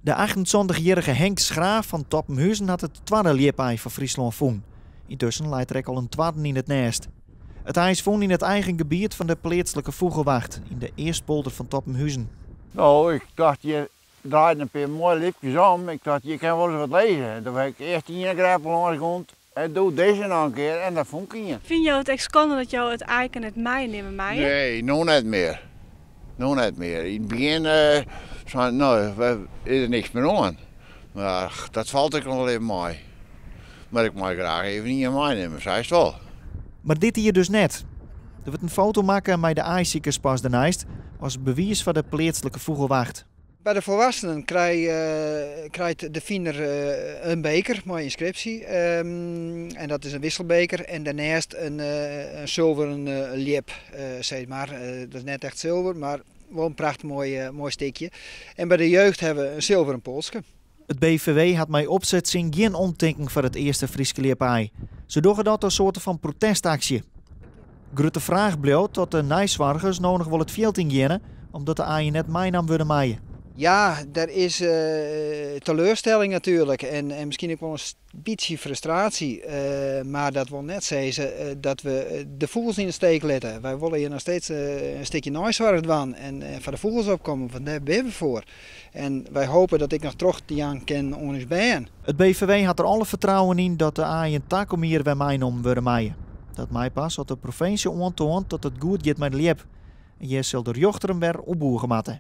De 78-jierrige Henk Schraaf fan Toppenhuzen hat it twadde ljipaai fan Fryslân fûn. Yntusken leit der ek al in twadden yn it nêst. It aai is fûn yn it eigen gebiet fan de pleatslike fûgelwacht, yn de Eastpolder fan Toppenhuzen. No, ik tocht hjir draaiden in pear moaie ljipkes om. Ik tocht hjir kin wol ris wat lizze. En doe ha ik earst ien greppel lâns gong en doe dizze noch in kear en dan fûn ik ien. Fine jo it ek skande dat jo it aaike net meinimme meie? Nee, no net mear. No net mear. Yn it begjin sei ik, no is der niks mear oan. Mar dat falt ek noch wol even mei. Mar ik mei graach even ien meinimme, sa is it wol. Mar dit jier dus net. Der wurdt in foto makke mei de aaisikerspas derneist as bewiis foar de pleatslike fûgelwacht. By de volwassenen krijt de finer in beker mei ynskripsje en dat is in wisselbeker en dêrnêst in sulveren ljip, sis mar. Dat is net echt sulver, mar wol in prachtich moai stikje. En by de jeugd hawwe we in sulveren polske. It BFVW hat mei opset sin gjin omtinken foar it earste Fryske ljipaai. Se dogge dat as soarte fan protestaksje. Grutte fraach bliuwt oft de neisoargers no noch wol it fjild yn geane, omdat de aaien net meinaam wurde meie. Ja, der is teleurstelling natuerlik en miskien ek wol in bytsje frustraasje, mar dat wol net sizze dat we de fûgels yn de steek litte. Wy wolle hjir noch steeds in stikje neisoarch dwaan en foar de fûgels opkomme, want dêr binne we foar. En wy hope dat ek noch troch te jaan kinnen oan ús bern. It BFVW hat der alle fertrouwen yn dat de aaien takom jier wer meinommen wurde meie. Dat mei pas as de provinsje oantoant dat it goed giet mei de ljip. En hjir sil de rjochter him wer oer bûge moatte.